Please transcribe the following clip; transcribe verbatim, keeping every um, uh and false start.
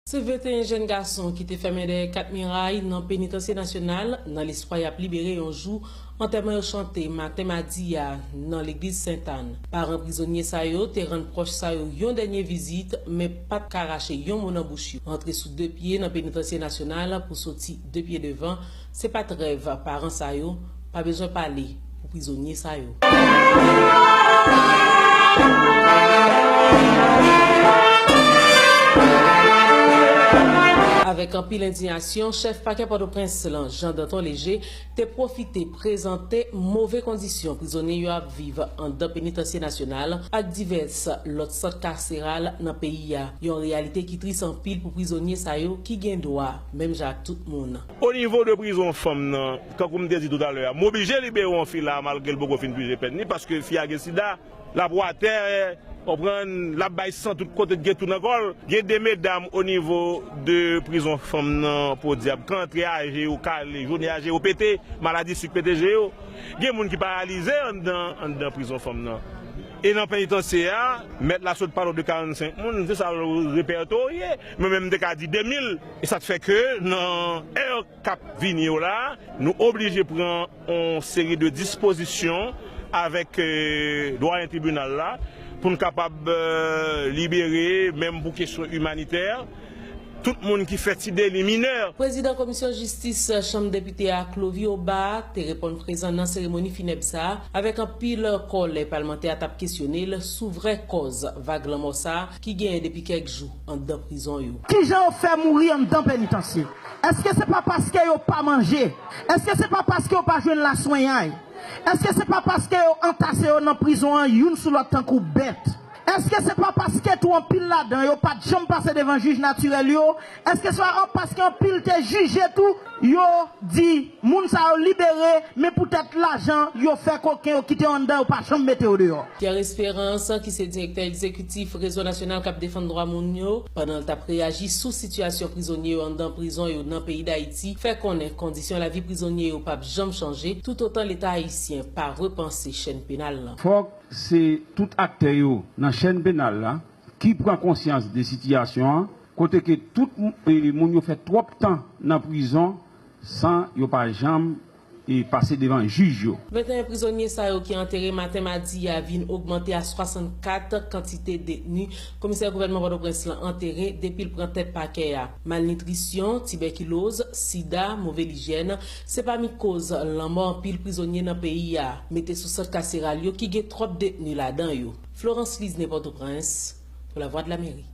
Se venteyen jèn gason ki te fèmen dèyè kat miray nan Penitansye Nasyonal, nan lespwa y ap libere yon jou. Antèman yo chante maten madi a nan legliz Sentàn. Paran prizonye sa yo te rann pwòch sa yo yon dènye vizit, men pa t ka rache yon mo nan bouch yo. Rantre sou de pye nan Penitansye Nasyonal pou soti de pye devan, se pa t rèv paran sa yo. Pa bezwen pale pou prizonye sa yo. Avèk anpil endiyasyon, chèf pakè Pòtoprens lan, Jean Danton Léger, te pwofite prezante move kondisyon prizonye yo ap viv anndan Penitansye Nasyonal ak divès lòt sant kaseral nan peyi a. Yon reyalite ki tris anpil pou prizonye sa yo ki gen dwa, menm jan ak tout moun. O nivo de prizon fanm nan, kankou m te di toutalè a, m oblije libere yon fi la malgre l poko fin pije pèn li, paske fi a gen sida, l ap watè, konprann, l ap bay san tout kote, gen tou nan kò l. Gen de medam o nivo de prizon fanm nan, podyab, k antre a je yo kale, jounen a je yo pete, maladi sik pete je yo. Gen moun ki paralize anndan, anndan prizon fanm nan. E nan penitansye a, mèt la sot pale w de karannsenk moun, se sa l repètorye. Mwen menm, m te ka di de mil. E sa k fè ke nan è k ap vini yo la, nou oblije pran yon seri de dispozisyon avèk, euh, dwayen tribinal la pou n kapab, euh, libere, menm pou kesyon imanitè, tout moun ki fè ti deli minè. Prezidan Komisyon Jistis Chanm Depite a, Clovy Obah, te reponn prezan nan seremoni finèb sa a, avèk anpil kòlè palmantè a t ap kesyone l sou vrè kòz vag lanmò sa a ki genyen depi kèk jou anndan prizon yo. Kijan yo fè mouri anndan penitansye? Èske se pa paske yo pa manje? Èske se pa paske yo pa jwenn laswenyay? Èske se pa paske yo antase yo nan prizon an youn sou lòt tankou bèt? Èske se pa paske tou anpil ladan yo pa t janm pase devan jij natirèl yo? Èske se pa paske anpil te jije tou, yo di moun sa yo libere, men poutèt lajan yo fè koken, yo kite yo anndan, yo pa janm mete yo deyò? Pierre Espérance, ki se direktè egzekitif Rezo Nasyonal k ap defann dwa moun yo, pandan l t ap reyaji sou sitiyasyon prizonye yo anndan prizon yo nan peyi Dayiti, fè konnen kondisyon lavi prizonye yo p ap janm chanje toutotan Leta ayisyen pa repanse chèn penal lan. Fòk se tout aktè yo nan chèn penal la ki pran konsyans de sitiyasyon an, kote ke tout m-, e, moun yo fè twòp tan nan prizon san yo pa janm, e, pase devan jij yo. Venteyen prizonye sa yo ki antere maten madi a vin ogmante a swasannkat kantite detni komisè gouvènman Pòtoprens lan antere depi l pran tèt pakè a. Malnitrisyon, tibèkiloz, sida, move lijyèn, se pami koz lanmò anpil prizonye nan peyi a, mete sou sant kaseral yo ki gen twòp detni ladan yo. Florence Lisne, Pòtoprens, pou Lavwadlamerik.